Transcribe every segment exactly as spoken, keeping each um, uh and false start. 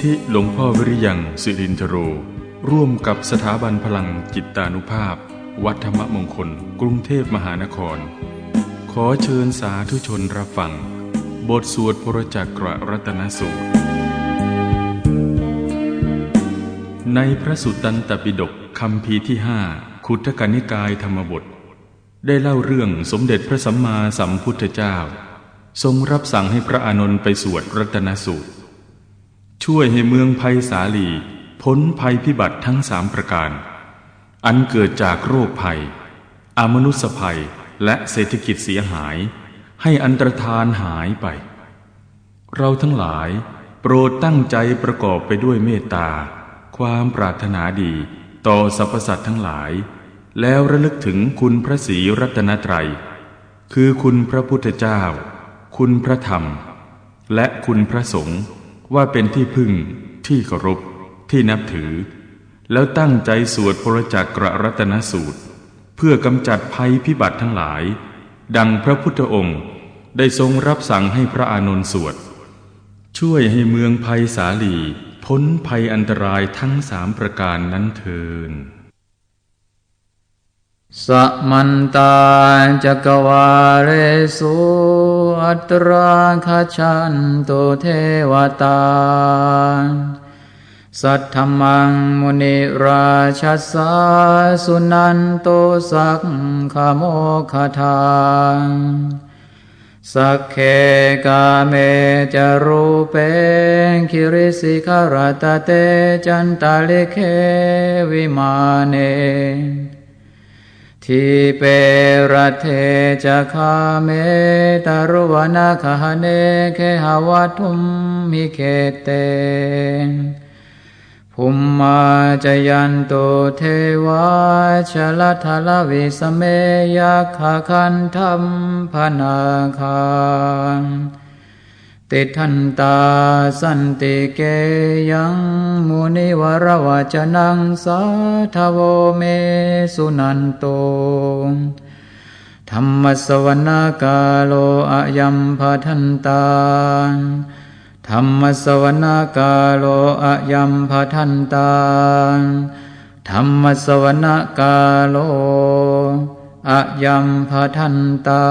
ที่หลวงพ่อวิริยัง สิรินทโร ร่วมกับสถาบันพลังจิตตานุภาพ วัดธรรมมงคล กรุงเทพมหานคร ขอเชิญสาธุชนรับฟัง บทสวดปรจักกรรัตนสูตร ในพระสุตตันตปิฎกคัมภีร์ที่ห้า ขุททกนิกายธรรมบท ได้เล่าเรื่องสมเด็จพระสัมมาสัมพุทธเจ้า ทรงรับสั่งให้พระอานนท์ไปสวดรัตนสูตร ช่วยให้เมืองไพศาลีพ้นภัยพิบัติทั้งสามประการ อันเกิดจากโรคภัย อมนุสสภัย และเศรษฐกิจเสียหาย ให้อันตรธานหายไป เราทั้งหลายโปรดตั้งใจประกอบไปด้วยเมตตา ความปรารถนาดีต่อสรรพสัตว์ทั้งหลาย แล้วระลึกถึงคุณพระศรีรัตนตรัย คือคุณพระพุทธเจ้า คุณพระธรรม และคุณพระสงฆ์ ว่าเป็นที่พึ่ง ที่เคารพ ที่นับถือ แล้วตั้งใจสวดปรจักกรรัตนสูตร เพื่อกำจัดภัยพิบัติทั้งหลาย ดังพระพุทธองค์ได้ทรงรับสั่งให้พระอานนท์สวด ช่วยให้เมืองไพศาลีพ้นภัยอันตรายทั้งสามประการนั้นเทอญ Samantā cakkavāḷesu atrāgacchantu devatā, saddhammaṃ munirājassa suṇantu saggamokkhadaṃ. Sagge kāme ca rūpe girisikharataṭe cantalikkhe vimāne, dīpe raṭṭhe ca gāme taruvanagahane gehavatthumhi khette, bhummā cāyantu devā jalathalavisame yakkhagandhabbanāgā, tiṭṭhantā santike yaṃ munivaravacanaṃ sādhavo me suṇantu. Dhammassavanakālo ayambhadantā. Dhammassavanakālo ayambhadantā. Dhammassavanakālo ayambhadantā.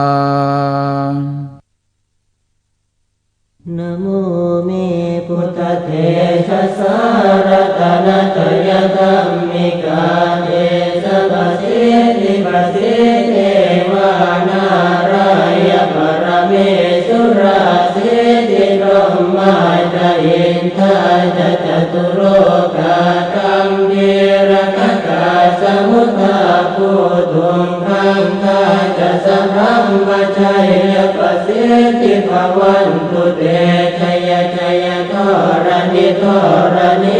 Namo me buddhatejasā ratanattayadhammikā tejapasiddhi pasīdevā nārāyaparamesurā siddhibrahmā ca indā ca catulokā gambhīrakkhakā samuddā bhūtuṃ gaṅgā ca sabrahmajayya pasiddhi bhavantu te. Jaya jaya dharaṇi dharaṇī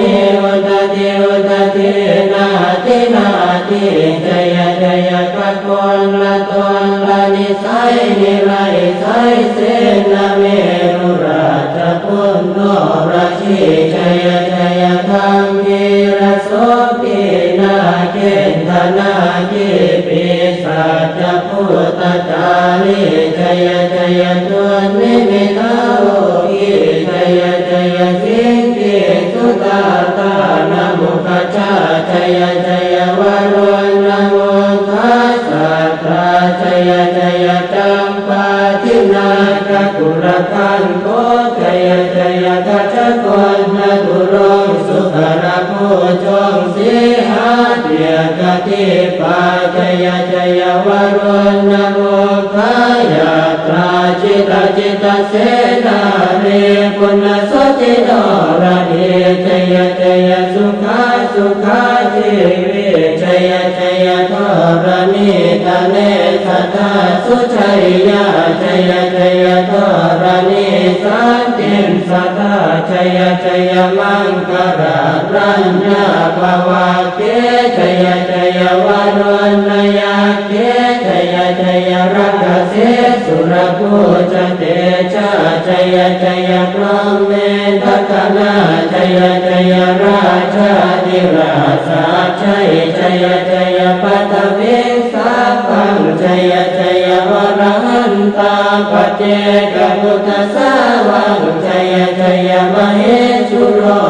udadhi udadhī nadi nadī, jaya jaya gagonlatonlanisai niraisai senamerurājaguṇ norajī, jaya jaya gambhīrasombhī nāgendanāgī pisācabhūtakālī, jaya jaya dunnimittarogī, jaya jaya siṅgīsuddhādānamukhajā, jaya jaya varuṇamukhasātrā, jaya jaya cam pādināgakulagaṇṭho, jaya jaya gajjagonnaturaṅ sukarabhujaṅ sīhabyagghadīpā, jaya jaya varuṇamukhayātrā jita jita senārī puna suddhi noradī, jaya jaya sukhā sukhā jīvī, jaya jaya dharaṇītale sadā sujayyā, jaya jaya dharaṇī santin sadā, jaya jaya maṅkarāraññā bhavagge, jaya jaya varuṇayakkhe, jaya jaya rakkhase surabhujatejā, jaya jaya brahmendagaṇā, jaya jaya rājādhirājasājjai, jaya jaya paṭhaviṃ sabbaṃ, jaya jaya arahantā paccekabuddhasāvaṃ, jaya jaya mahesuro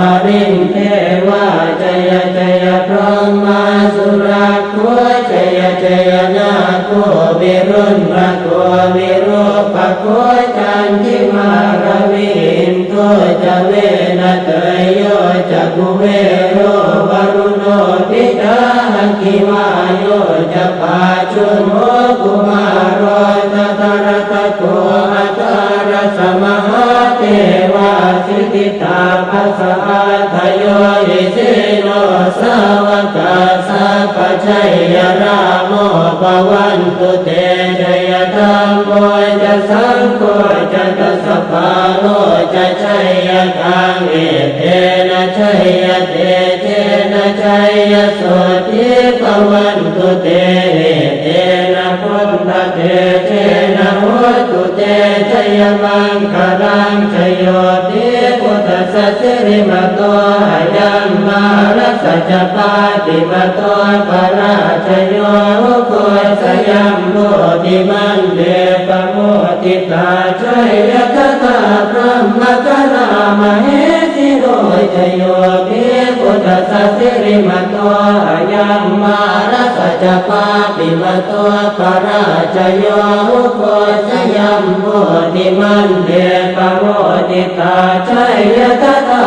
Hariṃ devā jaya jaya brahmā surakkho, jaya jaya nāgo viruḷhako virūpakkho, candimā ravi indo ca venateyyo ca, kuvero varuṇopi ca aggi vāyo ca pājuṇho, kumāro dhataraṭṭhako aṭṭhārasa mahādevā, siddhitāpasa-ādayo isino sāvakā, sabbe jaya rāmo bhavantu te. Jaya dhammo ca saṅgho ca dasapālo ca, jayakaṃ etena jayatejena, jayasotthī bhavantu te. Etena buddhatejena hotu te jayamaṅgalaṃ. Jayo pi buddhassa sirīmato ayaṃ, mārassa ca pāpimato parājayo, ugghosayaṃ bodhimaṇḍe pamoditā, jaya tadā brahmagaṇā mahesino. Jayo pi buddhassa sirīmato ayaṃ, mārassa ca pāpimato parājayo, ugghosayaṃ bodhimaṇḍe pamoditā, jaya tadā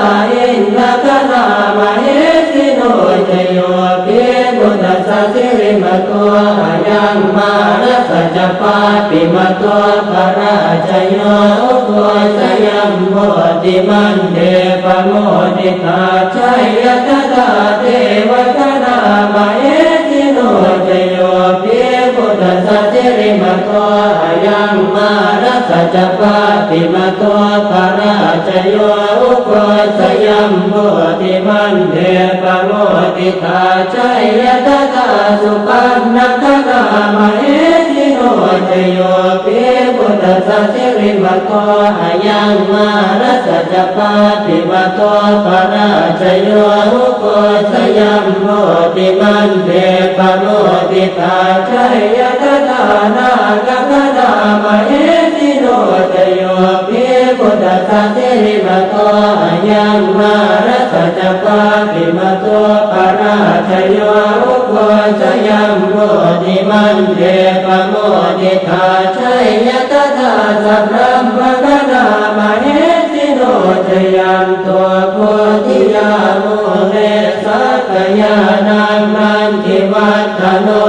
indagaṇā mahesino. Jayo pi buddhassa sirīmato ayaṃ, mārassa ca pāpimato parājayo, ugghosayaṃ bodhimaṇḍe pamoditā, jaya tadā devagaṇā mahesino. Jayo pi buddhassa sirīmato ayaṃ, mārassa ca pāpimato parājayo, ugghosayaṃ bodhimaṇḍe pamoditā, jaya tadā supaṇṇagaṇā mahesino. Jayo pi buddhassa sirīmato ayaṃ, mārassa ca pāpimato parājayo, ugghosayaṃ bodhimaṇḍe pamoditā, jaya tadā nāgagaṇā mahesino. Jayo pi buddhassa sirīmato ayaṃ, mārassa ca pāpimato parājayo, ugghosayaṃ bodhimaṇḍe pamoditā, jaya tadā sabrahmagaṇā mahesino. Jayanto bodhiyā mūle sakyānaṃ nandivaḍḍhano,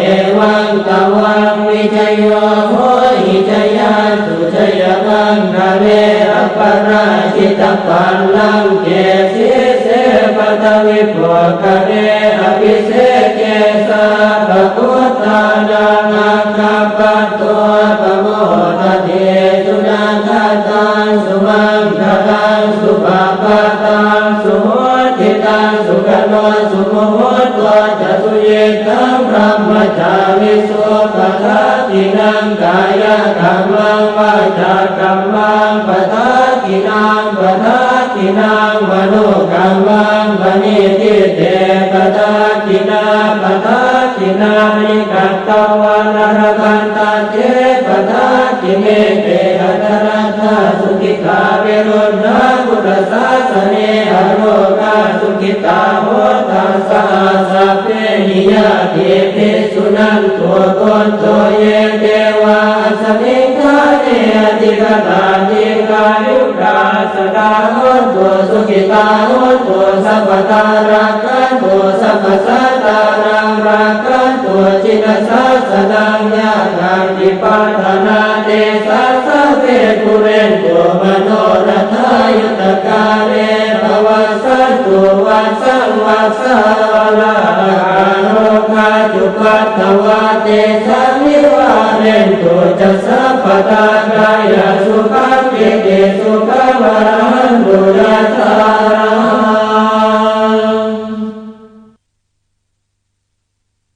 evaṃ tvaṃ vijayo hohi jayassu jayamaṅgale, aparājitapallaṅke sīse paṭhavipokkhare, abhiseke sabbabuddhānaṃ aggappatto pamodati. Sunakkhattaṃ sumaṅgalaṃ supabhātaṃ suhuṭṭhitaṃ, sukhaṇo sumuhutto ca suyiṭṭhaṃ brahmacārisu, padakkhiṇaṃ kāyakammaṃ vācākammaṃ padakkhiṇaṃ, padakkhiṇaṃ manokammaṃ paṇidhī te padakkhiṇā, padakkhiṇāni katvāna labhantatthe padakkhiṇe. Te atthaladdhā sukhitā viruḷhā buddhasāsane, arogā sukhitā hotha saha sabbehi ñātibhi. Suṇantu bhonto ye devā asmiṃ ṭhāne adhigatā, dīghāyukā sadā hontu sukhitā hontu sabbadā, rakkhantu sabbasattānaṃ rakkhantu jinasāsanaṃ. Yā kāci patthanā tesaṃ sabbe pūrentu manorathā, yuttakāle pavassantu vassaṃ vassā valāhakā. Rogā cupaddavā tesaṃ nivārentu ca sabbadā, kāyasukhaṃ cittisukhaṃ arahantu yathārahaṃ.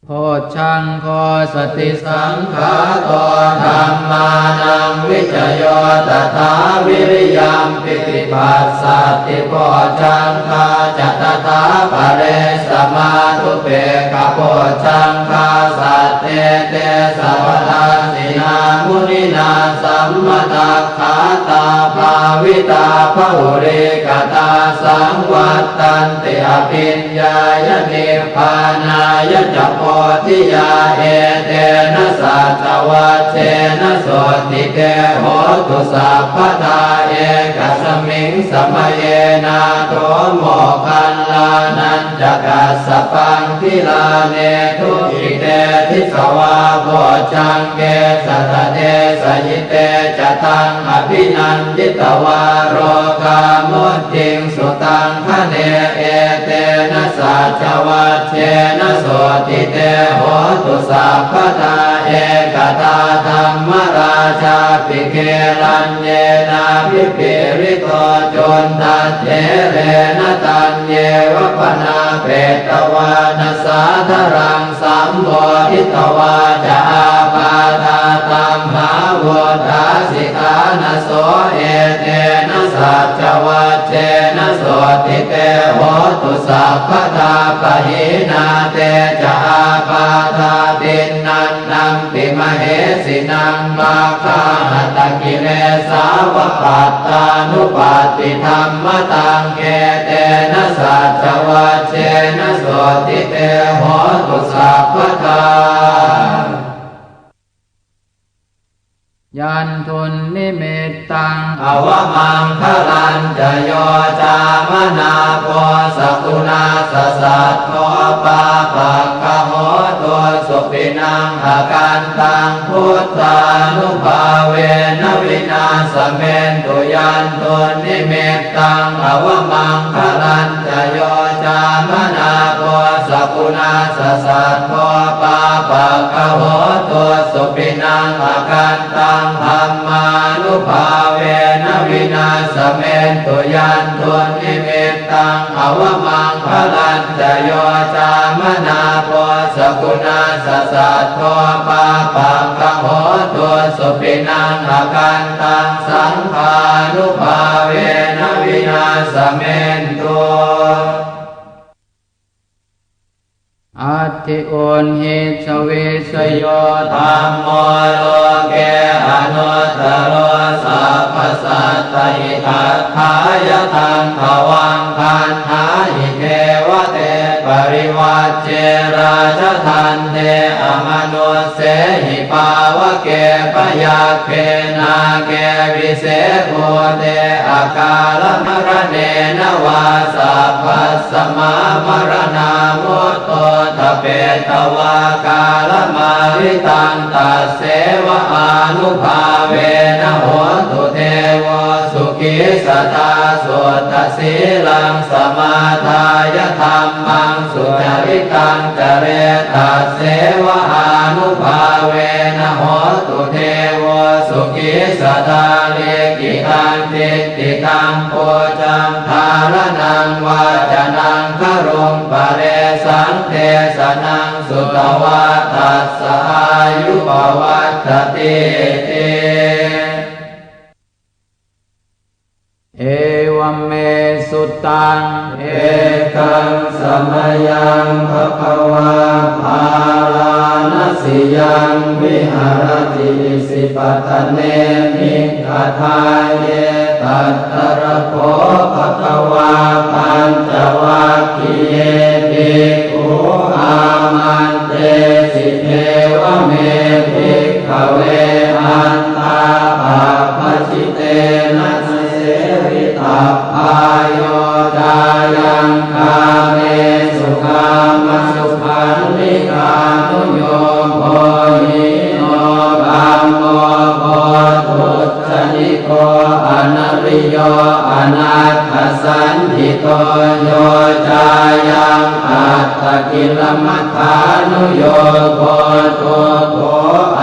Bojjhaṅgo satisaṅkhāto dhammānaṃ vicayo tathā, viriyampītipassaddhi bojjhaṅgā ca tathāpare, samādhupekkhabojjhaṅgā sattete sabbadassinā muninā sammadakkhātā bhāva bhāvitā bahulīkatā saṃvattanti abhiññāya nibbānāya ca bodhiyā. Etena saccavajjena sotthi te hotu sabbadā. Ekasmiṃ samaye nātho moggallānañca kassapaṃ gilāne dukkhite disvā bojjhaṅge satta desayi. Te ca taṃ abhinanditvā rogā mucciṃsu taṅkhaṇe. Etena saccavajjena sotthi te hotu sabbadā. Ekadā dhammarājāpi gelaññenābhipīḷito cundattherena taññeva bhaṇāpetvāna sādaraṃ sammoditvā ca ābādhā tamhā vuṭṭhāsi ṭhānaso. Etena saccavajjena sotthi te hotu sabbadā. Pahīnā te ca ābādhā tiṇṇannampi mahesinaṃ maggāhatakilesāva pattānuppattidhammataṃ. Etena saccavajjena sotthi te hotu sabbadā. Yandunnimittaṃ avamaṅgalañca yo cāmanāpo sakuṇassa saddo pāpaggaho dussupinaṃ akantaṃ buddhānubhāvena vināsamentu. Yandunnimittaṃ avamaṅgalañca yo cāmanāpo sakuṇassa saddo pāpaggaho dussupinaṃ akantaṃ dhammānubhāvena vināsamentu. Yandunnimittaṃ avamaṅgalañca yo cāmanāpo sakuṇassa saddo pāpaggaho dussupinaṃ akantaṃ saṅghānubhāvena vināsamentu. Atthi uṇhissa vijayo dhammo loke anuttaro sabbasattahitatthāya taṃ tvaṃ gaṇhāhi devate parivajje rājadaṇḍe amanus sehi pāvake byagghe nāge vise bhūte akālamaraṇena vā sabbasmā maraṇā mutto ṭhapetvā kālamāritaṃ tasseva ānubhāvena hotu devo sukhī sadā. Suddhasīlaṃ samādāya dhammaṃ sucaritaṃ care tasseva ānubhāvena hotu devo sukhī sadā. Likkhitaṃ cintitaṃ pūjaṃ dhāraṇaṃ vācanaṃ garuṃ paresaṃ desanaṃ sutvā tassa āyu pavaḍḍhatīti. Evaṃ me sutaṃ. Ekaṃ samayaṃ bhagavā bārāṇasiyaṃ viharati isipatane migadāye. Tatra kho bhagavā pañcavaggiye bhikkhū āmantesi: Evamme bhikkhave antā pabbajitena na seritabbā. Yo cāyaṃ kāmesu kāmasukhallikānuyogo hīno gammo pothujjaniko anariyo anatthasañhito, yo cāyaṃ attakilamathānuyogo dukkho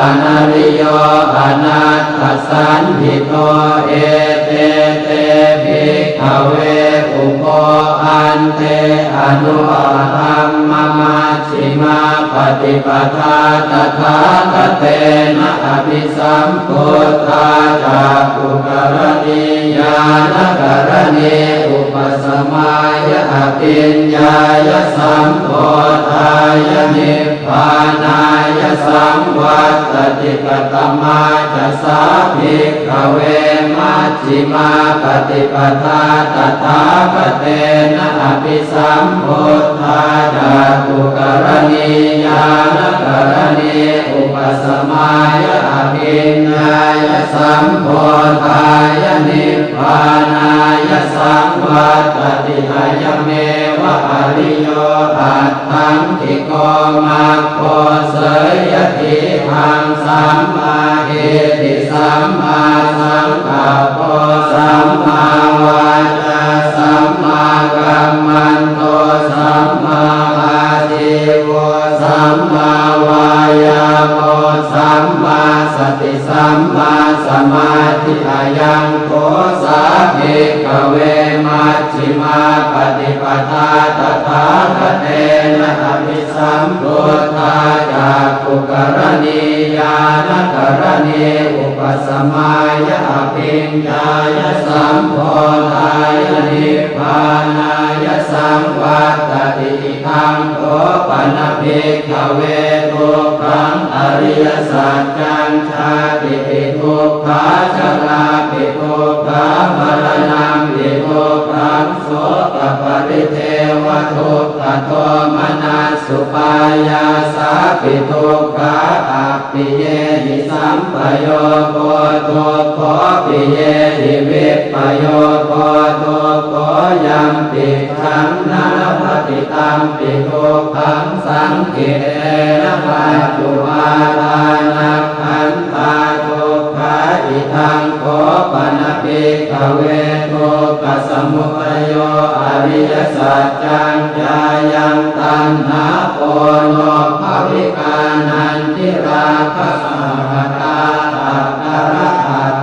anariyo anatthasañhito, ete te bhikkhave ubho ante anupagamma maj jhimā paṭipadā tathāgatena abhisambuddhā cakkhukaraṇī ñāṇakaraṇī upasamāya abhiññāya sambodhāya nibbānāya saṃvatta Katamā ca sā bhikkhave majjhimā paṭipadā tathāgatena abhisambuddhā cakkhukaraṇī ñāṇakaraṇī upasamāya abhiññāya sambodhāya nibbānāya saṃvattati? Ayameva ariyo aṭṭhaṅgiko maggo, seyyathīdaṃ: sammādiṭṭhi sammāsaṅkappo sammāvācā sammākammanto sammāājīvo sammāvāyāmo sammāsati sammāsamādhi. Ayaṃ kho sā bhikkhave majjhimā paṭipadā tathāgatena abhisambuddhā cakkhukaraṇī ñāṇakaraṇī upasamāya abhiññāya sambodhāya nibbānāya saṃvattati. Idaṃ kho pana bhikkhave dukkhaṃ ariyasaccaṃ: jātipi dukkhā jarāpi dukkhā maraṇampi dukkhaṃ sokaparidevadukkhadomanassupāyāsāpi dukkhā appiyehi sampayogo dukkho piyehi vippayogo dukkho yampicchaṃ na labhati tampi dukkhaṃ saṅkhittena pañcupādānakkhandhā dukkhā. Idaṃ kho pana bhikkhave dukkhasamudayo ariyasaccaṃ: yāyaṃ taṇhā ponobbhavikā nandirāgasahagatā tatra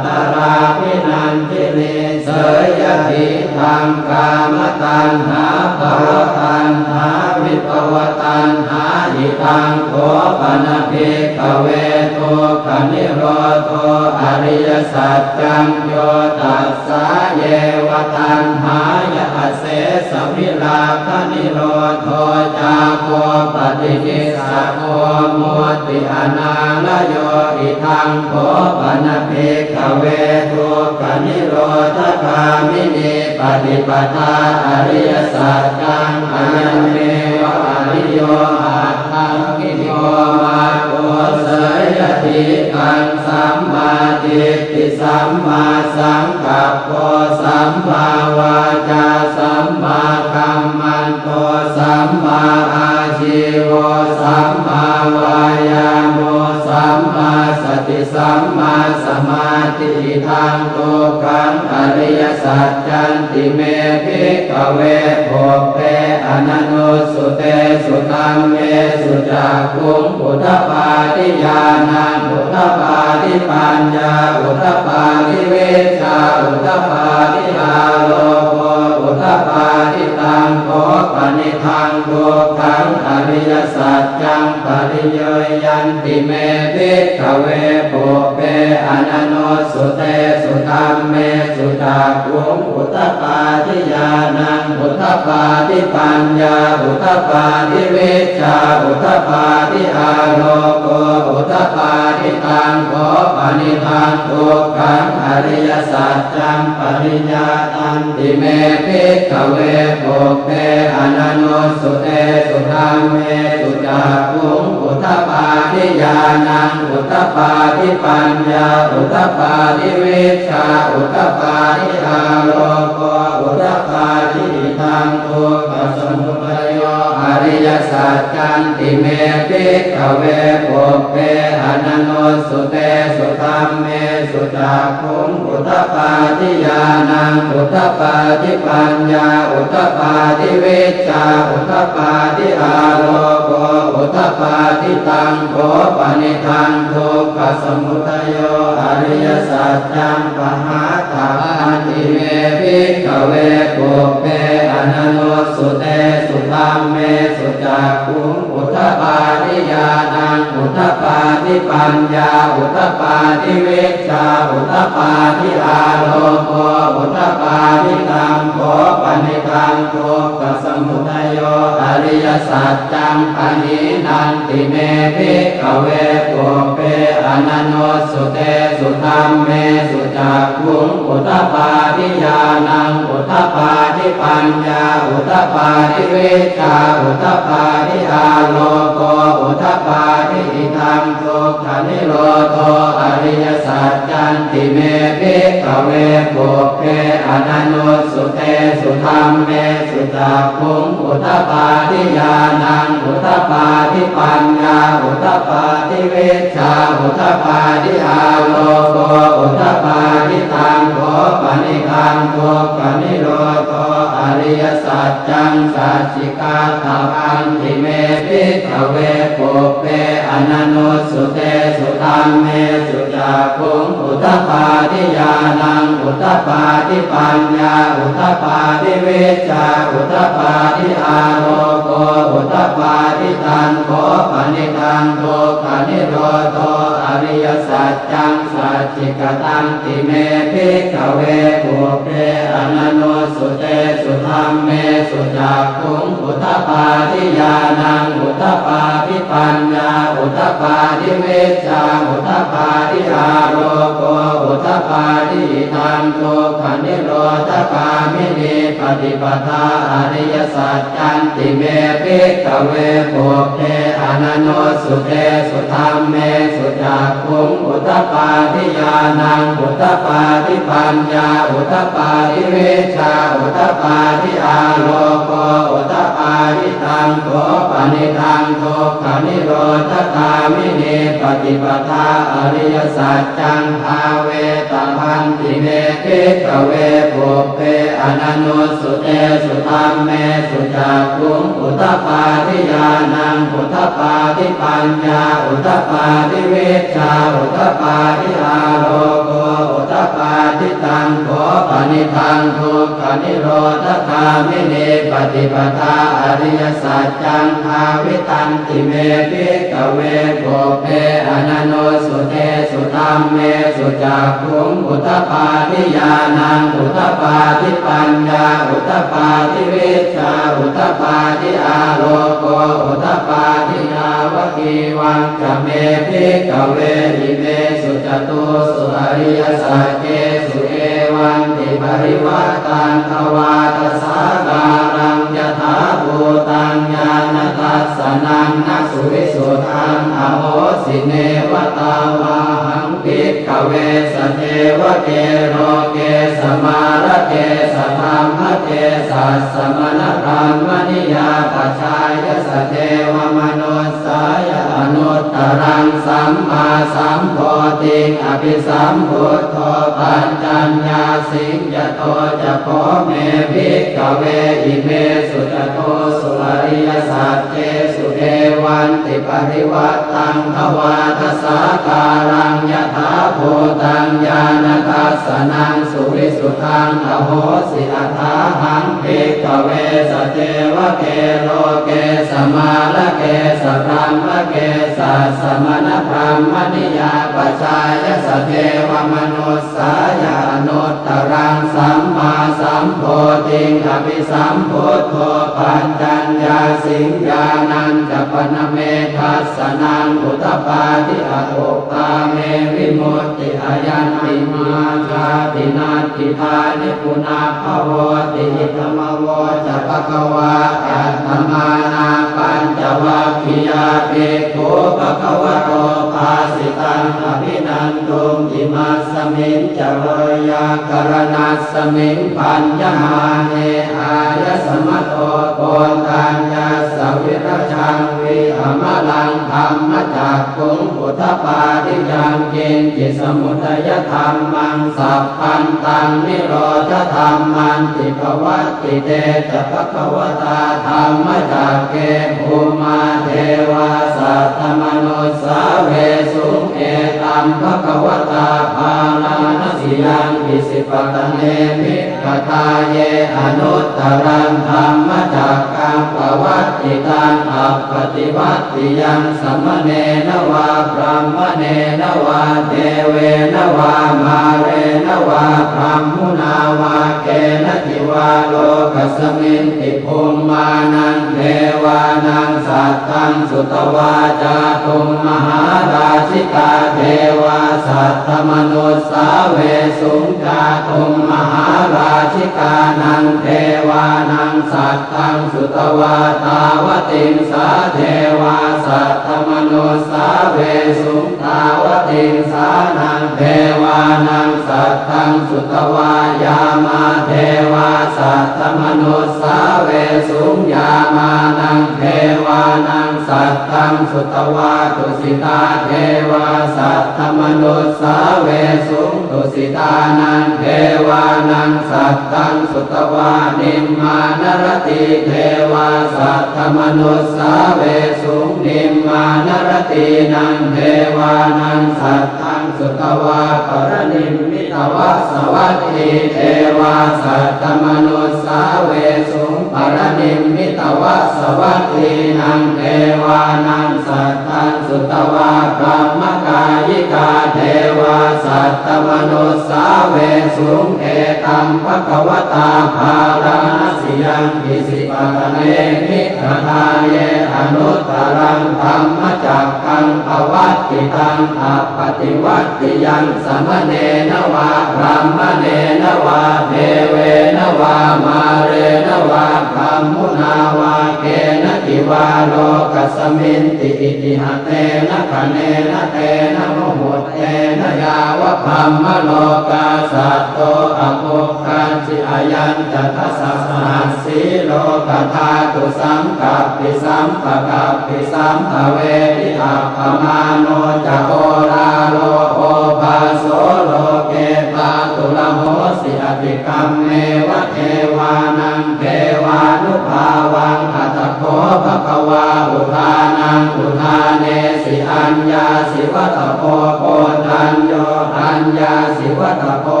tatrābhinandinī, seyyathīdaṃ: kāmataṇhā bhavataṇhā vibhavataṇhā. Idaṃ kho pana bhikkhave dukkhanirodho ariyasaccaṃ: yo tassāyeva taṇhāya asesavirāganirodho cāgo paṭinissaggo mutti anālayo. Idaṃ kho pana bhikkhave dukkhanirodhagāminī paṭipadā ariyasaccaṃ: ayameva ariyo aṭṭhaṅgiko maggo, seyyathīdaṃ: sammādiṭṭhi sammāsaṅkappo sammāvācā sammākammanto sammāājīvo sammāvāyāmo sammāsati sammāsamādhi. Idaṃ dukkhaṃ ariyasaccanti me bhikkhave pubbe ananussutesu dhammesu cakkhuṃ udapādi ñāṇaṃ udapādi paññā udapādi vijjā udapādi āloko udapādi. Taṃ kho panidaṃ dukkhaṃ ariyasaccaṃ pariññeyyanti me bhikkhave pubbe ananussutesu dhammesu cakkhuṃ udapādi ñāṇaṃ udapādi paññā udapādi vijjā udapādi āloko udapādi. Taṃ kho panidaṃ dukkhaṃ ariyasaccaṃ pariññātanti me bhikkhave pubbe ananussutesu dhammesu cakkhuṃ udapādi ñāṇaṃ udapādi paññā udapādi vijjā udapādi āloko udapādi. Idaṃ dukkhasamudayo ariyasaccanti me bhikkhave pubbe ananussutesu dhammesu cakkhuṃ udapādi ñāṇaṃ udapādi paññā udapādi vijjā udapādi āloko udapādi. Taṃ kho panidaṃ dukkhasamudayo ariyasaccaṃ pahātabbanti me bhikkhave pubbe ananussutesu dhammesu cakkhuṃ udapādi ñāṇaṃ udapādi paññā udapādi vijjā udapādi āloko udapādi. Taṃ kho panidaṃ dukkhasamudayo ariyasaccaṃ pahīnanti me bhikkhave pubbe ananussutesu dhammesu cakkhuṃ udapādi ñāṇaṃ udapādi paññā udapādi vijjā udapādi āloko udapādi. Idaṃ dukkhanirodho ariyasaccanti me bhikkhave pubbe ananussutesu dhammesu cakkhuṃ udapādi ñāṇaṃ udapādi paññā udapādi vijjā udapādi āloko udapādi. Taṃ kho panidaṃ dukkhanirodho ariyasaccaṃ sacchikatabbanti me bhikkhave pubbe ananussutesu dhammesu cakkhuṃ udapādi ñāṇaṃ udapādi paññā udapādi vijjā udapādi āloko udapādi. Taṃ kho panidaṃ dukkhanirodho ariyasaccaṃ sacchikatanti me bhikkhave pubbe ananussutesu dhammesu cakkhuṃ udapādi ñāṇaṃ udapādi paññā udapādi vijjā udapādi āloko udapādi. Idaṃ dukkhanirodhagāminī paṭipadā ariyasaccanti me bhikkhave pubbe ananussutesu dhammesu cakkhuṃ udapādi ñāṇaṃ udapādi paññā udapādi vijjā udapādi āloko udapādi. Taṃ kho panidaṃ dukkhanirodhagāminī paṭipadā ariyasaccaṃ bhāvetabbanti me bhikkhave pubbe ananussutesu dhammesu cakkhuṃ udapādi ñāṇaṃ udapādi paññā udapādi vijjā udapādi āloko udapādi. Taṃ kho panidaṃ dukkhanirodhagāminī paṭipadā ariyasaccaṃ bhāvitanti me bhikkhave pubbe ananussutesu dhammesu cakkhuṃ udapādi ñāṇaṃ udapādi paññā udapādi vijjā udapādi āloko udapādi. Yāvakīvañca me bhikkhave imesu catūsu ariyasaccesu evantiparivaṭṭaṃ dvādasākāraṃ yathābhūtaṃ ñāṇadassanaṃ na suvisuddhaṃ ahosi. Neva tāvāhaṃ bhikkhave sadevake loke samārake sabrahmake sassamaṇabrāhmaṇiyā pajāya sadevamanussāya anuttaraṃ sammāsambodhiṃ abhisambuddho paccaññāsiṃ. Yato ca kho me bhikkhave imesu catūsu ariyasaccesu evantiparivaṭṭaṃ dvādasākāraṃ yathābhūtaṃ ñāṇadassanaṃ suvisuddhaṃ ahosi. Athāhaṃ bhikkhave sadevake loke samārake sabrahmake sassamaṇabrāhmaṇiyā pajāya sadevamanussāya anuttaraṃ sammāsambodhiṃ abhisambuddho paccaññāsiṃ. Ñāṇañca pana me dassanaṃ udapādi akuppā me vimutti ayañjimhā jāti natthidāni punabbhavoti. Idamavoca bhagavā. Attamanā pañcavaggiyā bhikkhū bhagavato bhāsitaṃ abhinanduṃ. Imasmiñca veyyākaraṇasmiṃ bhaññamāne āyasmato koṇḍaññassa virajaṃ vītamalaṃ dhammacakkhuṃ udapādi yaṅkiñci samudayadhammaṃ sabbantaṃ nirodhadhammanti. Pavattite ca bhagavatā dhammacakke bhummā devā saddamanussāvesuṃ etaṃ bhagavatā bārāṇasiyaṃ isipatane migadāye anuttaraṃ dhammacakkaṃ pavattitaṃ appaṭivattiyaṃ samaṇena vā brāhmaṇena vā devena vā mārena vā brahmunā vā kenaci vā lokasminti bhummānaṃ devānaṃ saddaṃ sutvā cātummahārājikā devā saddamanussāvesuṃ. Cātummahārājikānaṃ devānaṃ saddaṃ sutvā tāvatiṃsā devā saddamanussāvesuṃ. Tāvatiṃsānaṃ devānaṃ saddaṃ sutvā yāmā devā saddamanussāvesuṃ. Yāmānaṃ devānaṃ saddaṃ sutvā tusitā devā saddamanussāvesuṃ. Tusitānaṃ devānaṃ saddaṃ sutvā nimmānaratī devā saddamanussāvesuṃ. Nimmānaratīnaṃ devānaṃ saddaṃ sutvā paranimmitavasavatī devā saddamanussāvesuṃ. Paranimmitavasavattīnaṃ devānaṃ saddaṃ sutvā brahmakāyikā devā saddamanussāvesuṃ. Etaṃ bhagavatā bārāṇasiyaṃ isipatane migadāye anuttaraṃ dhammacakkaṃ pavattitaṃ appaṭivattiyaṃ samaṇena vā brāhmaṇena vā devena vā mārena vā brahmunā vā kenaci vā lokasminti itiha tena khaṇena tena muhuttena yāva brahmalokā saddo abbhuggacchi. Ayañca dasasahassī lokadhātu saṅkappi sampakappi sampavedhi appamāṇo ca oḷāro obhāso loke pāturahosi atikkammeva devānaṃ devānubhāvaṃ. Atha kho bhagavā udānaṃ udānesi: Aññāsi vata bho koṇḍañño, aññāsi vata bho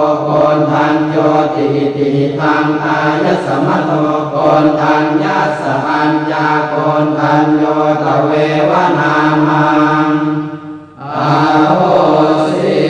koṇḍaññoti. Iti hidaṃ āyasmato koṇḍaññassa aññākoṇḍañño tveva nāmaṃ ahosīti.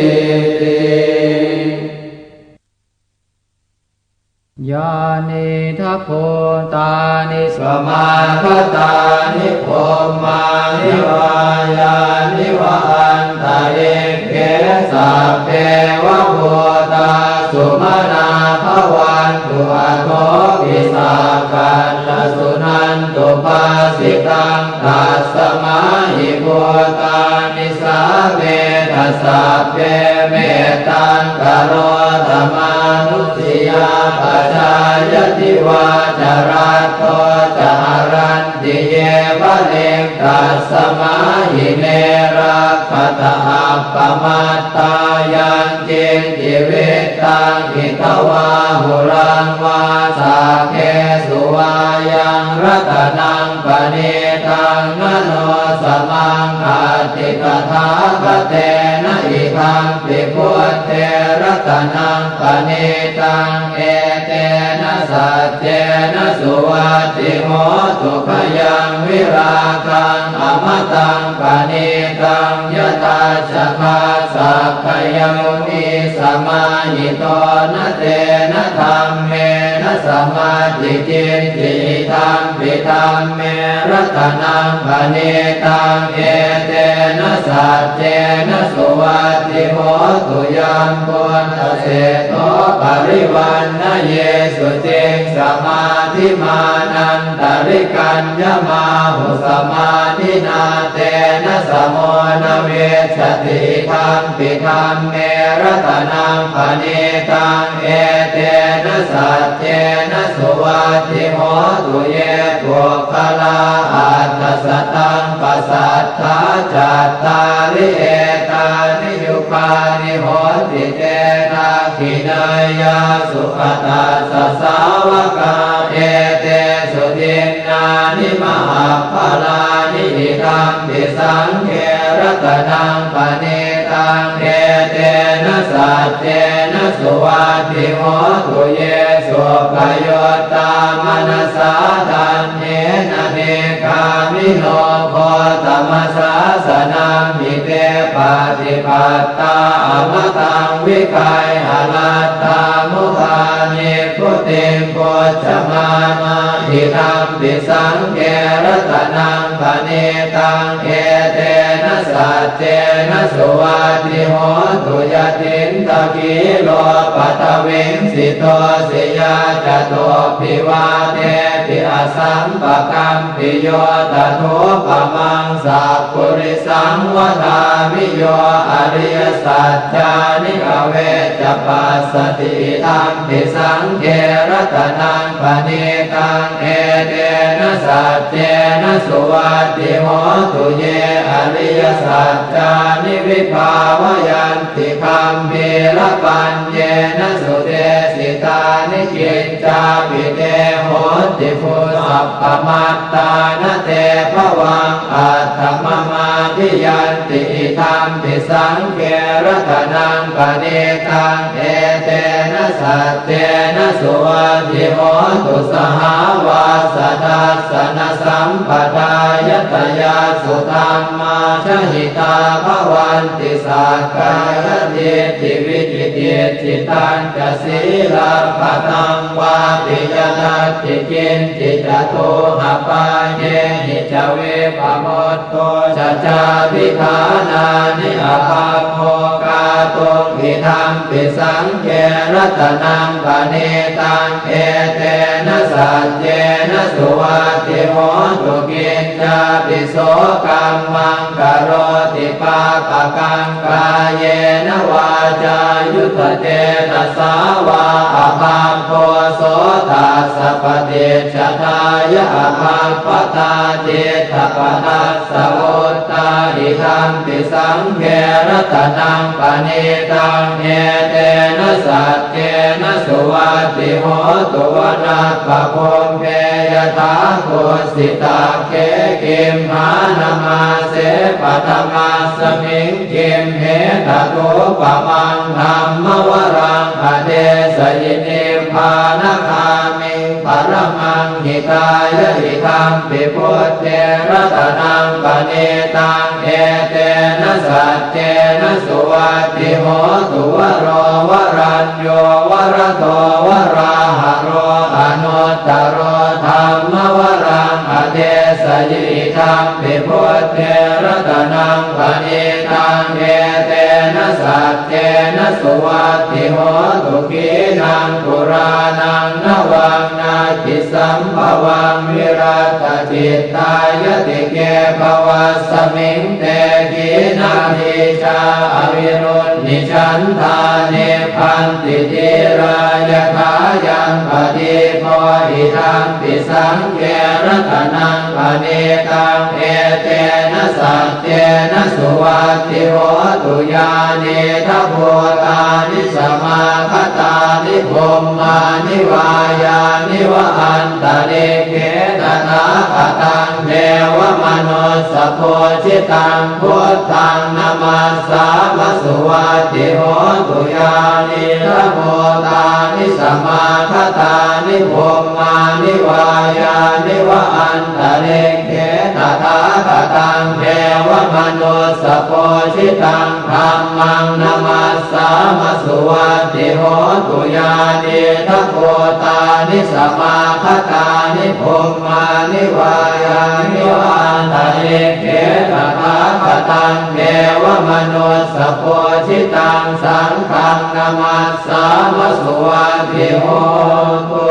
Yānīdha bhūtāni samāgatāni bhummāni vā yāni va antalikkhe sabbeva bhūtā sumanā bhavantu athopi sakkacca suṇantu bhāsitaṃ. Tasmā hi bhūtā nisāmetha sabbe mettaṃ karotha mānusiyā pajāya divā ca ratto ca haranti ye baliṃ. Tasmā hi ne rakkhatha appamattā yaṃ kiñci vittaṃ idha vā huraṃ vā saggesu vā yaṃ ratanaṃ paṇītaṃ na no samaṃ atthi tathāgatena idampi buddhe ratanaṃ paṇītaṃ etena saccena suvatthi hotu. Khayaṃ virāgaṃ amataṃ paṇītaṃ yadajjhagā sakyamunī samāhito na tena dhammena samatthi kiñci idampi dhamme ratanaṃ paṇītaṃ etena saccena suvatthi hotu. Yambuddhaseṭṭho parivaṇṇayī suciṃ samādhimānan tarikaññamāhu samādhinā tena samo na vijjati idampi dhamme ratanaṃ paṇītaṃ etena saccena suvatthi hotu. Ye puggalā aṭṭha sataṃ pasatthā cattāri etāni yugāni honti te dakkhiṇeyyā sugatassa sāvakā etesu dinnāni mahapphalāni idampi saṅghe ratanaṃ paṇītaṃ etena saccena suvatthi hotu. Ye suppayuttā manasā daḷhena nikkāmino gotamasāsanamhi te pattipa Laddhā amataṃ vigayha laddhā mudhā nibbutiṃ bhuñjamānā, idampi saṅghe ratanaṃ paṇītaṃ, etena saccena suvatthi hotu. Yathindakhīlo paṭhaviṃ sito siyā, catubbhi vātebhi asampakampiyo, tathūpamaṃ sappurisaṃ vadāmi, yo ariyasaccāni avecca passati, idampi saṅghe ratanaṃ paṇītaṃ, etena saccena suvatthi hotu. Ye ariyasaccāni vibhāvayanti, gambhīrapaññena sudesitāni, kiñcāpi te honti bhūsappamattā, na te bhavaṃ attamamādiyanti, idampi saṅghe ratanaṃ paṇītaṃ, etena saccena suvatthi hotu. Sahāvāsadassanasampadā, yathāyassu dhammā jahitā bhavanti, sakkāyadiṭṭhi vicikicchitañca, sīlabbataṃ vāpi yadatthi kiñci, catūhapāyehi ca vippamutto ca, cābhiṭhānāni abhabbo kātuṃ, idampi saṅghe ratanaṃ paṇītaṃ, etena saccena suvatthi hotu. Kiñcāpi so kammaṃ karoti pāpakaṃ, kāyena vācāyuda cetasā vā, abhabbo so tassa paṭicchadāya, abhabbatā cittapadassa vuttā, idampi saṅghe ratanaṃ paṇītaṃ, etena saccena suvatthi hotu. Vanappagumbe yathā kukkhitakkhē, gimhānamāse paṭhamasmiṃ gimhe, tathūpamaṃ dhammavaraṃ adesayi, nibbānagāmiṃ paramaṃ hitāya, idampi buddhe ratanaṃ paṇītaṃ, etena saccena suvatthi hotu. Varo varañño varado varāharo, anuttaro dhammavaraṃ adesayi, idampi buddhe ratanaṃ paṇītaṃ, etena saccena suvatthi hotu. Khīṇaṃ purāṇaṃ navaṃ natthi sambhavaṃ, virattacittāyatike bhavasmiṃ, te khīṇabījā aviruḷhichandā, nibbanti dhīrā yathāyampadīpo, idampi saṅghe ratanaṃ paṇītaṃ, etena saccena suvatthi hotu. Yānīdha bhūtāni samāgatāni, bhummāni vā yāni va antalikkhe, tathāgataṃ devamanussapūjitaṃ, buddhaṃ namassāma suvatthi hotu. Yānīdha bhūtāni samāgatāni, bhummāni vā yāni va antalikkhe, tathāgataṃ devamanussapūjitaṃ, dhammaṃ namassāma suvatthi hotu. Yānīdha bhūtāni samāgatāni, bhummāni vā yāni va antalikkhe, tathāgataṃ devamanussapūjitaṃ, saṅghaṃ namassāma suvatthi hotu.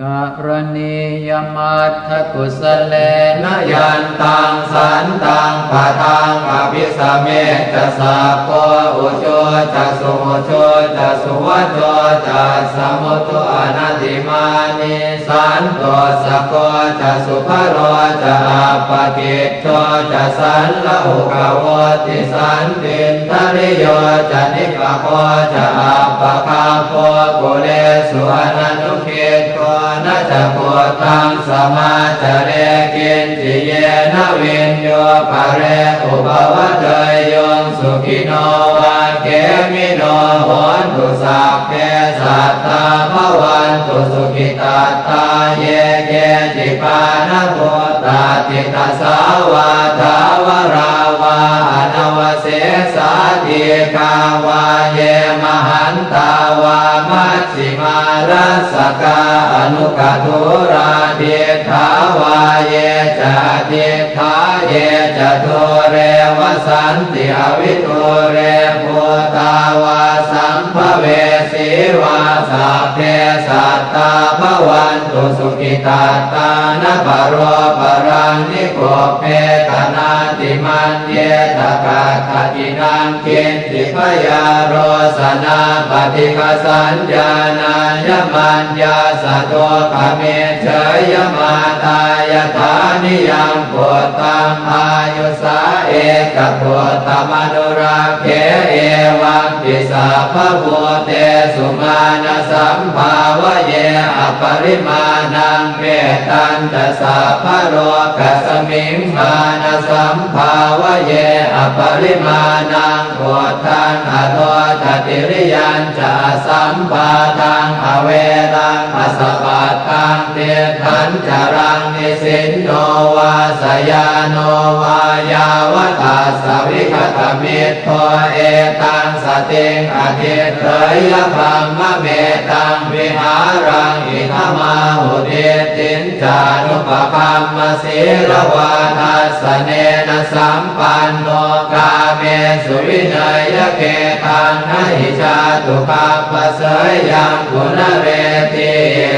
Karaṇīyamatthakusalena, yantaṃ santaṃ padaṃ abhisamecca, sakko ujū ca suhujū ca, suvaco cassa mudu anatimānī, santussako ca subharo ca, appakicco ca sallahukavutti, santindriyo ca nipako ca, appagabbho kulesu ananugiddho, na ca khuddaṃ samācare kiñci, yena viññū pare upavadeyyuṃ. Sukhino vā khemino hontu, sabbe sattā bhavantu sukhitattā. Ye keci pāṇabhūtā tiṭṭhasā vā thāvarā vā anavasesā, dīghā vā ye mahantā vā majjhimā rassakā aṇukathūlā, diṭṭhā vā ye ca adiṭṭhā ye ca dūre vasanti avidūre, bhūtā vā sambhavesī vā sabbe sattā bhavantu sukhitattā. Na paro paraṃ nikubbetha nātimaññetha katthaci naṃ kiñci, byārosanā paṭighasaññā nāññamaññassa dukkhamiccheyya. Mātā yathā niyaṃ puttaṃ āyusā ekaputtamanurakkhe, evampi sabbabhūtesu mānasambhāvaye aparimāṇaṃ. Mettañca sabbalokasmiṃ mānasambhāvaye aparimāṇaṃ, uddhaṃ adho ca tiriyañca asambādhaṃ averaṃ asapattaṃ. Tiṭṭhañcaraṃ nisinno vā sayāno vā yāvatassa vigatamiddho, etaṃ satiṃ adhiṭṭheyya brahmametaṃ vihāraṃ idhamāhu. Diṭṭhiñca anupagamma sīlavā dassanena sampanno, kāmesu vineyya gedhaṃ na hi jātu gabbhaseyyaṃ punaretīti.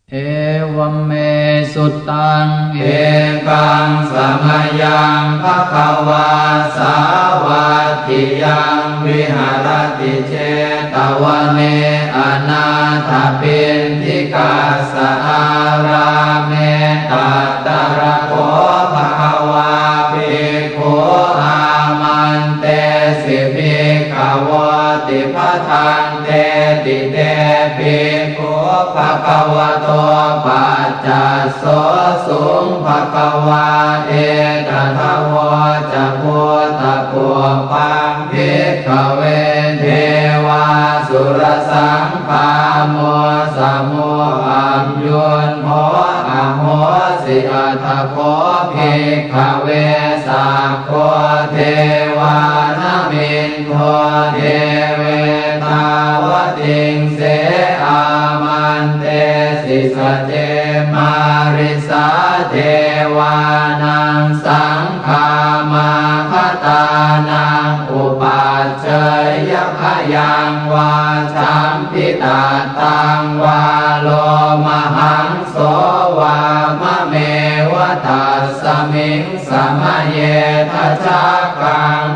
Evaṃ me sutaṃ. Ekaṃ samayaṃ bhagavā sāvatthiyaṃ viharati jetavane anāthapiṇḍikassa ārāme. Tatra kho bhagavā bhikkhū āmantesi bhikkhavoti. Bhadanteti te bhikkhū bhagavato paccassosuṃ. Bhagavā etadavoca: Bhūtapubbaṃ bhikkhave devāsurasaṅgāmo samo abyuddho ahosi. Atha kho bhikkhave sakko devānamindo devetāvatiṃse āmantesi sace. Mārisā devānaṃ saṅgāmā gatānaṃ upajjheyya, bhayaṃ vā champittattaṃ vā lomahaṃso vā mameva tasmiṃ samaye. Dhajaggaṃ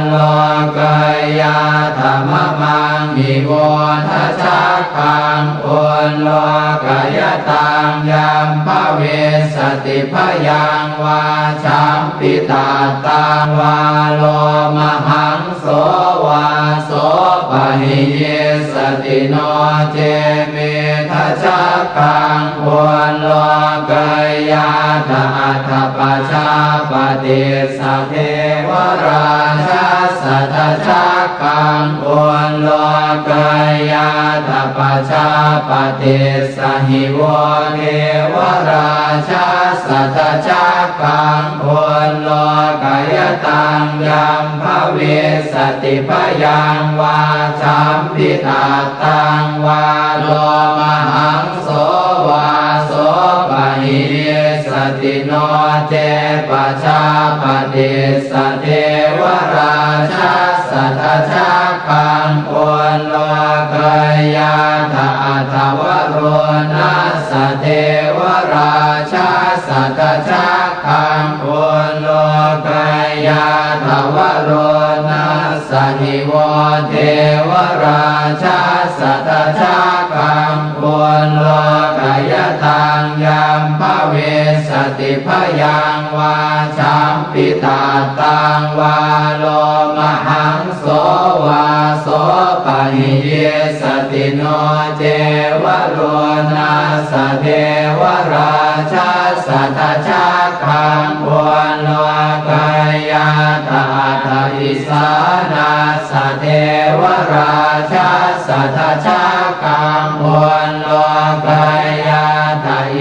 ullokayātha mamaṃ hi vo, dhajaggaṃ ullokayataṃ yaṃ bhavissati, bhayaṃ vā champittattaṃ vā lomahaṃso vā sopahiyissati, no ce me dhajaggaṃ ullokayātha. Atha pajāpatissa devarājassa dhajaggaṃ ullokayātha, pajāpatissa hi vo devarājassa dhajaggaṃ ullokayataṃ yaṃ bhavissati, bhayaṃ vā champittattaṃ vā lomahaṃso vā sopahiyissati, no ce pajāpatissa devarājassa dhajaggaṃ ullokayātha. Atha varuṇassa devarājassa dhajaggaṃ ullokayātha, varuṇassa hi vo devarājassa dhajaggaṃ ullokayataṃ yaṃ bhavissati, bhayaṃ vā champittattaṃ vā lomahaṃso vā sopahiyissati, no ce varuṇassa devarājassa dhajaggaṃ ullokayātha. Atha isāṇassa devarājassa dhajaggaṃ ullokayātha,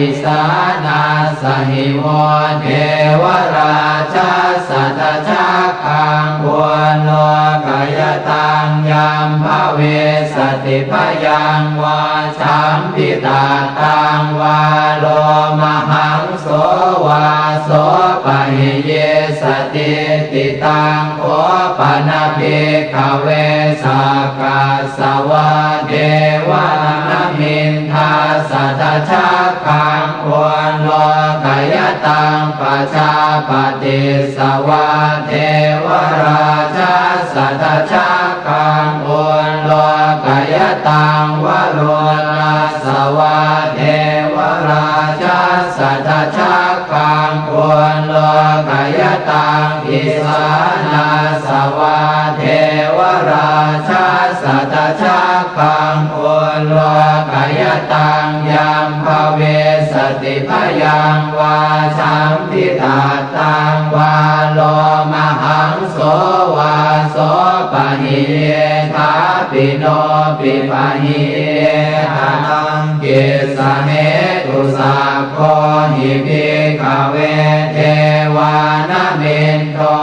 Disānassa hi vo devarājassa dhajaggaṃ ullokayataṃ yaṃ bhavissati bhayaṃ vā jambhitattaṃ vā lomahaṃso vā sopahiyissatī ti. Taṃ kho pana bhikkhave sakkas savā devanamiddhassa dhajaggaṃ ullokayataṃ pajāpatissa vā devarājassa dhajaggaṃ ullokayataṃ varuṇassa vā devarājassa dhajaggaṃ ullokayataṃ isānassa vā devarājassa dhajaggaṃ ullokayataṃ yaṃ bhavissati bhayaṃ vā jambhitattaṃ vā lomahaṃso vā sopahiyethapi nopi pahiyetha. Taṃ kissa hetu? Sakko hi bhikkhave devanamiddho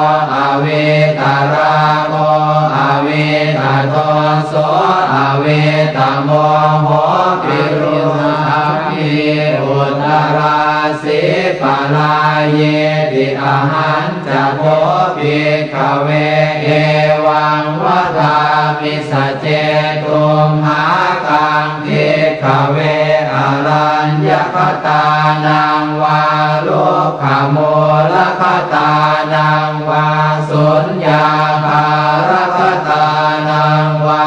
avītarāgo avītadoso avītamoho virūḷhapī uttarāsī parāyīti. Ahañca kho bhikkhave evaṃ vadāmi: Sace tumhākaṃ bhikkhave araññagatānaṃ vā rukkhamūlagatānaṃ vā suññāgāragatānaṃ vā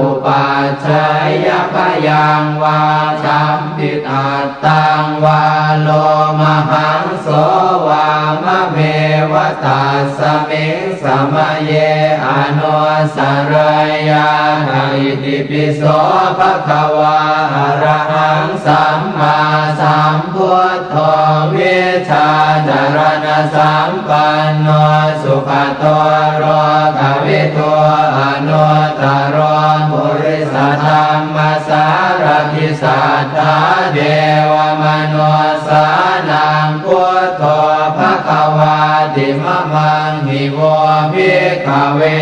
upajjhāyabhayaṃ vā jambi tattaṃ vā lomahaṃso vā mameva tasmiṃ samaye anusareyātha. Itipi so bhagavā arahaṃ sammāsambuddho vijjācaraṇasampanno sugato lokavidū anuttaro purisadammasārathi satthā devamanussānaṃ buddho bhagavāti. Mamaṃ hi vo bhikkhave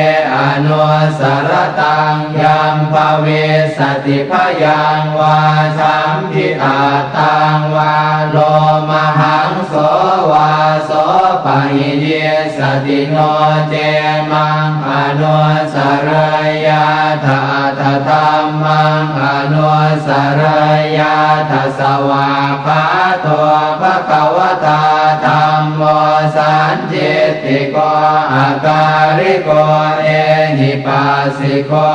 anusarataṃ yaṃ bhavissati bhayaṃ vā jambi tattaṃ vā lomahaṃso vā sopahiyissati no cemaṃ anusareyātha aṭṭha dhammaṃ anusareyātha. Svākkhāto bhagavatā dhammo sandiṭṭhiko akāliko ehipassiko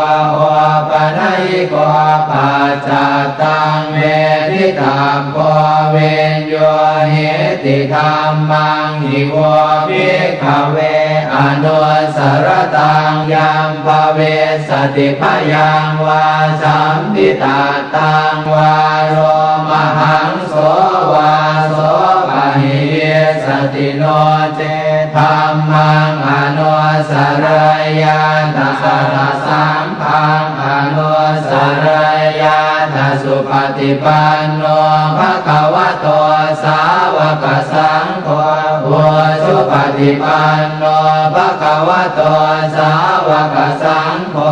opanayiko paccattaṃ veditabbo viññūhīti. Dhammaṃ hi vo bhikkhave anusarataṃ yaṃ bhavissati bhayaṃ vā jambi tattaṃ vā lomahaṃso vā sopahiyissati no ce dhammaṃ anusareyātha aṭṭha saṅghaṃ anusareyātha. Supaṭipanno bhagavato sāvakasaṅgho ujupaṭipanno bhagavato sāvakasaṅgho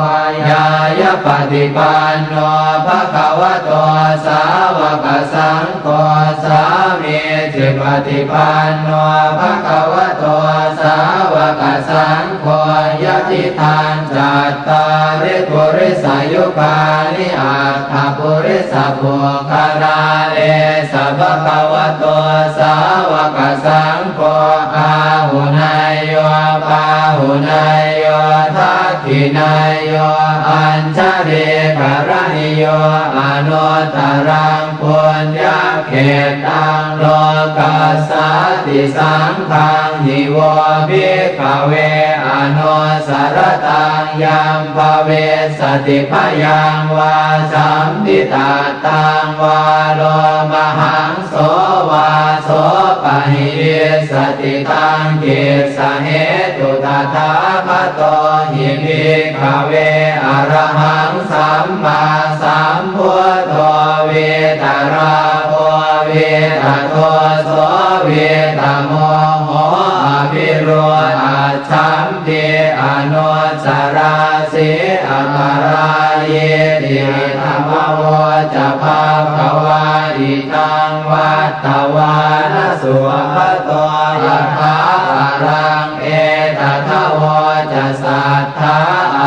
ñāyapaṭipanno bhagavato sāvakasaṅgho sāmīcipaṭipanno bhagavato sāvakasaṅgho yadidaṃ cattāri purisayugāni aṭṭha purisapuggalā esa bhagavato sāvakasaṅgho āhuneyyo pāhuneyyo dakkhiṇeyyo añjalikaraṇīyo anuttaraṃ puññakkhettaṃ lokassāti. Saṅghaṃ hi vo bhikkhave anusarataṃ yaṃ bhavissati bhayaṃ vā jambi tattaṃ vā lomahaṃso vā sopahiyissati. Taṃ kissa hetu? Tathāgato hi bhikkhave arahaṃ sammāsambuddho vītarāgo vitadoso vitamoho abhirūḷhaccham pi anusarasi aparājīti. Idamavoca bhagavā. Idaṃ vattavāna sugato yathā araṃ etadavoca satthā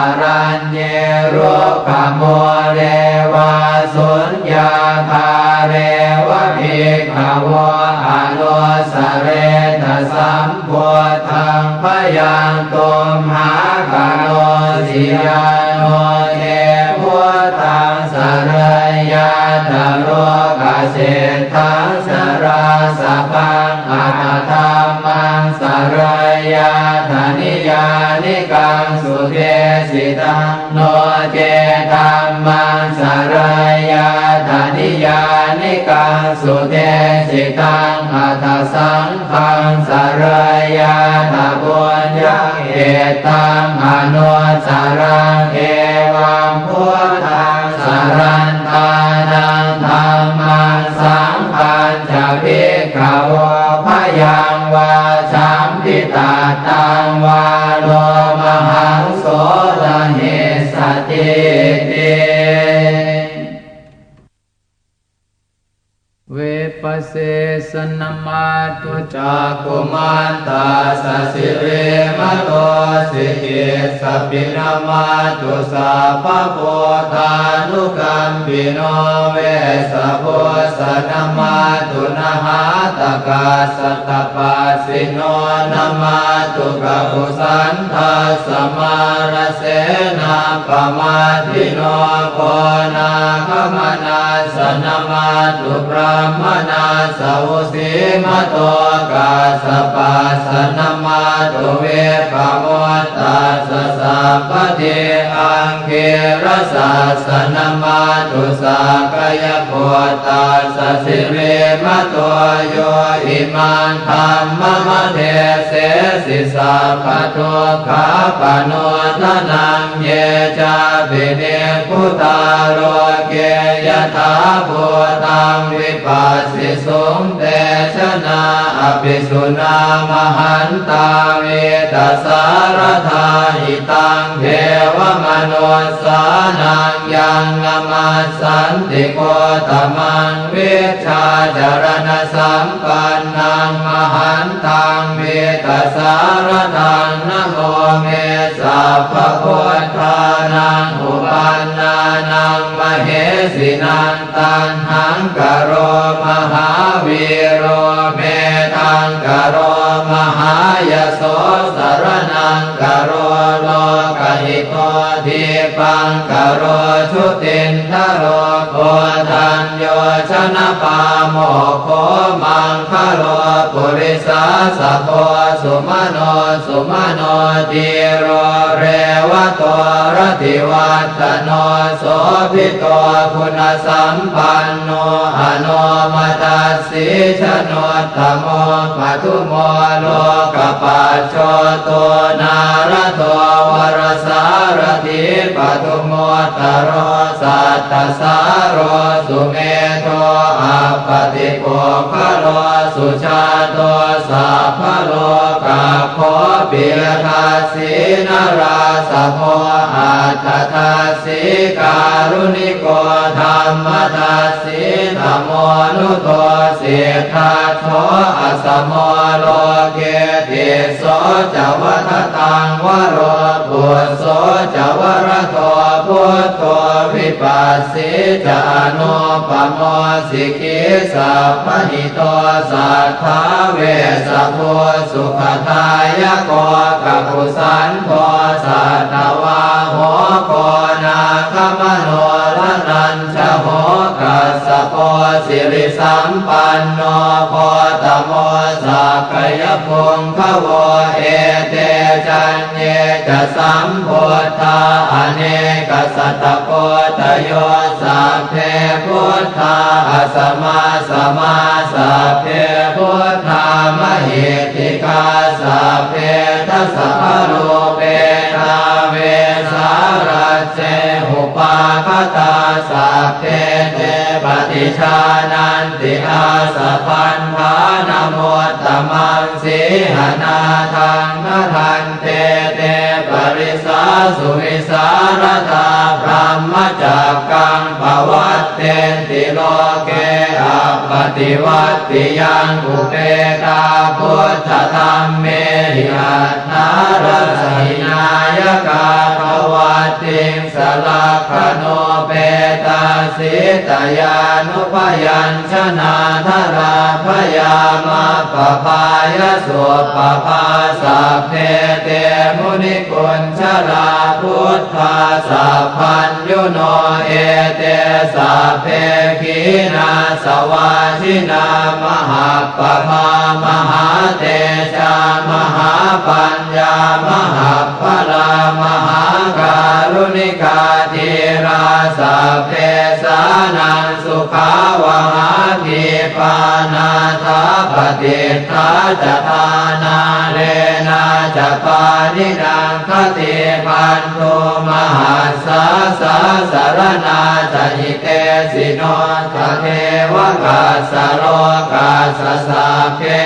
araññe rukkhamūle vā suññāgāre va bhikkhavo anusaretha sam buddhaṃ bhayaṃ tumhākarosi yā no te buddhaṃ sarayyātha lokaseṭṭhaṃ sarāsabhaṃ atha dhammaṃ sarayyātha niyyānikaṃ sudesitaṃ no ce dhammaṃ sarayyātha niyyānikaṃ sudesitaṃ atha saṅghaṃ sarayyātha puññakkhettaṃ anusaraṃ evaṃ buddhaṃ sarantānaṃ dhammaṃ saṅghañca bhikkhavo bhayaṃ vā champittattaṃ vā lomahaṃso na hissatīti. Vippassissa namatthu cakkhumantassa sirīmato sikhissapi namatthu sabbabuddhānukampino vessabhussa namatthu nhātakassa tapassino namatthu kakusandhassa mārasenappamaddino konāgamanassa namatthu brāhmaṇassa vusīmato kassapassa namatthu vippamuttassa sabbadhi aṅgīrasassa namatthu sakyaputtassa sirīmato yo imaṃ dhammamādese'si sabbadukkhāpanūdanaṃ ye cāpi nibbutā loke yathābhūtaṃ vipassisuṃ te janā apisuṇā mahantā vītasāradā hitaṃ devamanussānaṃ yaṃ namassanti gotamaṃ vijjācaraṇasampannaṃ mahantaṃ vītasāradaṃ namo me sabbabuddhānaṃ uppannānaṃ mahesinaṃ taṇhaṅkaro mahāvīro medhaṅkaro mahāyaso saraṇaṅkaro lokahito dīpaṅkaro jutindharo koṇḍañño janapāmokkho maṅgalo purisāsabho sumano sumano dhīro revato rativaḍḍhano sobhito guṇasampanno anomadassī januttamo padumo lokapajjoto nārado varasārathī padumuttaro sattasāro sumedho appaṭipuggalo sujāto sabbalokaggo piyadassī narāsabho atthadassī kāruṇiko dhammadassī tamonudo siddhattho asamo loke tisso ca vadataṃ varo phusso ca varado buddho vipassī ca anūpamo sikhī sabbahito satthā vessabhū sukhadāyako kakusandho satthavāho koṇāgamano raṇañjaho kassapo sirisampanno gotamo sakyapuṅgavo ete caññe ca sambuddhā anekasatakoṭayo sabbe buddhā asamā samā sabbe buddhā mahiddhikā sabbe dasabalūpetā vesālajje upāgatā sabbe te paṭijānanti āsabhaṇḍānamuttamaṃ sīhanāthaṃ bhaṇante te parisā suvisāradā brahmacakkaṃ pavattenti loke appaṭivattiyaṃ upetā buddhadhammehi aṭṭhārasa hināyakā pavattiṃ sa lakkhaṇūpetā sītyānubyañjanādharā bhayā maggapāya suppabhā sabbe te munikuñjarā buddhā sabbaññuno ete sabbe khīṇāsavā jinā mahappabhā mahātejā mahāpañ ñā mahapphilā mahākāruṇikā dhīrā sabbesānaṃ sukhāvahā dīpā nātā patiṭṭhā ca dhānā leṇā ca pāṇinaṃ khatībhaṇḍu mahassā sāsaraṇā ca hitesino tadeva kassa lokassa sabbe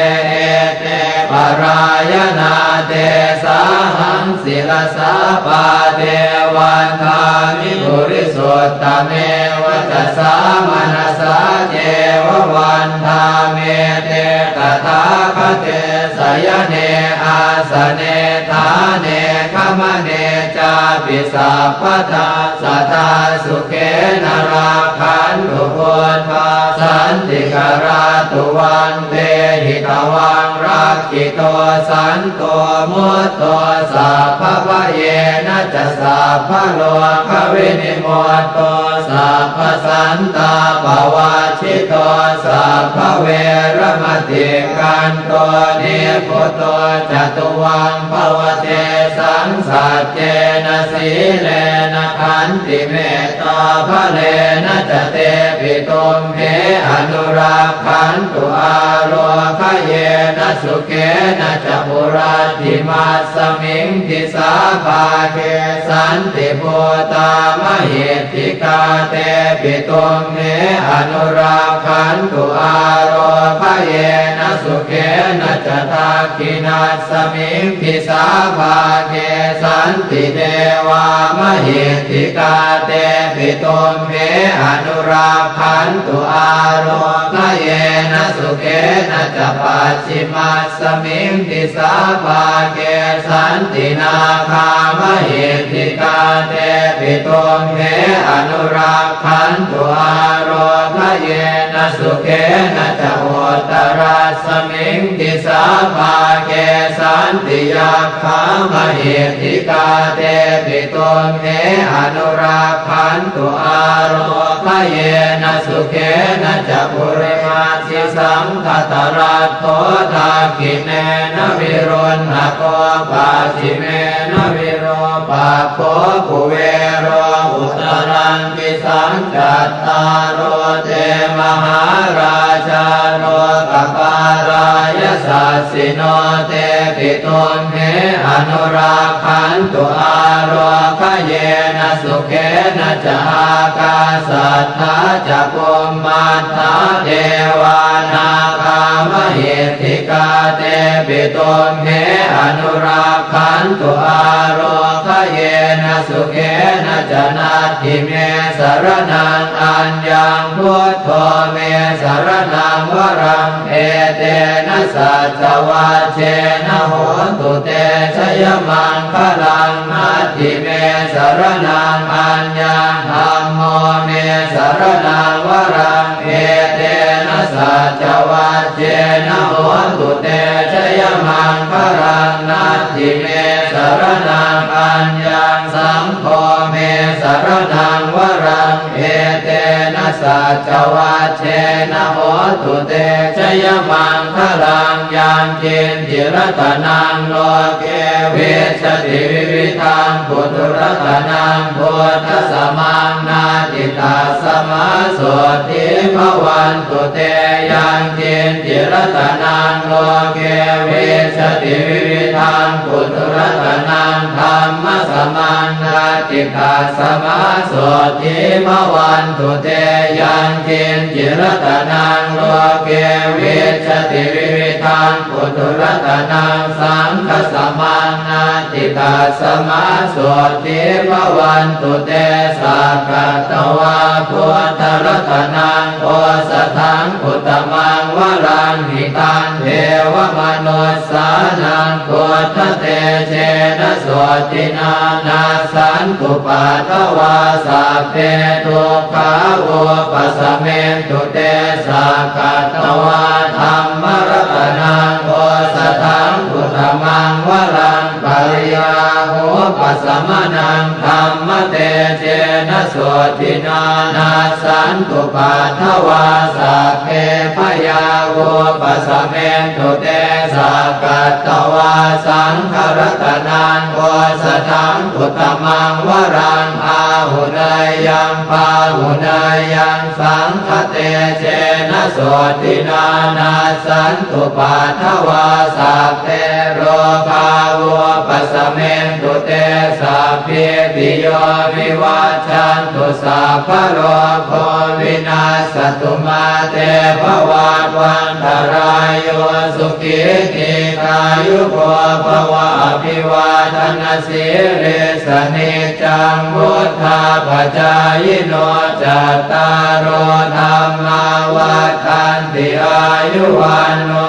ete parāyanā tesāhaṃ sirasā pāde vandāmi purisuttame vacasā manasā ceva vandāmete tathāgate sayane āsane ṭhāne gamane cāpi sabbadā sadā sukhena rakkhantu buddhā santikarā tuvaṃ tehitaṃ rakkhito santo mutto sabbabhayena ca sabbarogavinimutto sabbasantāpavajjito sabbaveramatikkanto nibbuto ca tuvaṃ bhava tesaṃ saccena sīlena khantimettābalena ca tepi tumhe anurakkhantu ārogyena sukhena ca. Puratthimassa- -miṃ disābhāge santibhūtā mahiddhikā tepi tumhe anurakkhantu ārogyena sukhena ca. Dakkhiṇassamiṃ disābhāge santidevā mahiddhikā tepi tumhe anurakkhantu ārogyena sukhena ca. Pacchimas- -samiṃ disābhāge santināgā mahiddhikā tepi tumhe anurakkhantu ārogyena sukhena ca. Uttarassamiṃ disābhāge santiyak- -khā mahiddhikā tepi tumhe anurakkhantu ārogyena sukhena ca. Purimaṃ disaṃ dhataraṭṭho dakkhiṇena viruḷhako pacchimena virūpakkho kuvero uttaraṃ disaṃ. Cattāro te mahārājā lokapālā yasassino tepi tumhe anurakkhantu ārogyena sukhena ca. Ākāsaṭṭhā ca bhummaṭṭhā devā nāgā mahiddhikā tepi tumhe anurakkhantu ārogyena sukhena ca. Natthi me saraṇaṃ aññaṃ buddho me saraṇaṃ varaṃ etena saccavajjena hotu te jayamaṅgalaṃ. Natthi me saraṇaṃ aññaṃ dhammo me saraṇaṃ varaṃ etena saccavajjena hotu te jayamaṅgalaṃ. Natthi me saraṇaṃ aññaṃ saṅgho me saraṇaṃ varaṃ etena saccavajjena hotu te jayamaṅgalaṃ. Yaṅkiñci ratanaṃ loke vijjati vividhaṃ puthu ratanaṃ buddhasamaṃ natthi tasmā sotthī bhavantu te. Yaṅkiñci ratanaṃ loke vijjati vividhaṃ puthu ratanaṃ dhammasamaṃ maṃ natthi, tasmā sotthī bhavantu te. Yaṅkiñci ratanaṃ loke vijjati vividhaṃ puthu, ratanaṃ saṅghasamaṃ natthi, tasmā sotthī bhavantu te. Sakkatvā buddharatanaṃ osathaṃ uttamaṃ varaṃ, hitaṃ devamanussānaṃ buddhatejena sotthinā, nassantupaddavā sabbe dukkhā vūpasamentu te. Sakkatvā dhammaratanaṃ osathaṃ uttamaṃ varaṃ, bhayā vūpasamanaṃ dhammatejena sotthinā, nassantupaddavā sabbe bhayā vūpasamentu te. Sakkatvā saṅgharatanaṃ osathaṃ uttamaṃ varaṃ, āhuneyyaṃ pāhuneyyaṃ saṅghatejena sotthinā, nassantupaddavā sabbe rogā vūpasamentu te. Sabbītiyo vivajjantu, sabbarogo vinassatu, mā te bhavatvantarāyo, sukhī dīghāyuko bhava. Abhivādanasīlissa niccaṃ vuḍḍhāpacāyino, cattāro dhammā vaḍḍhanti: āyu vaṇṇo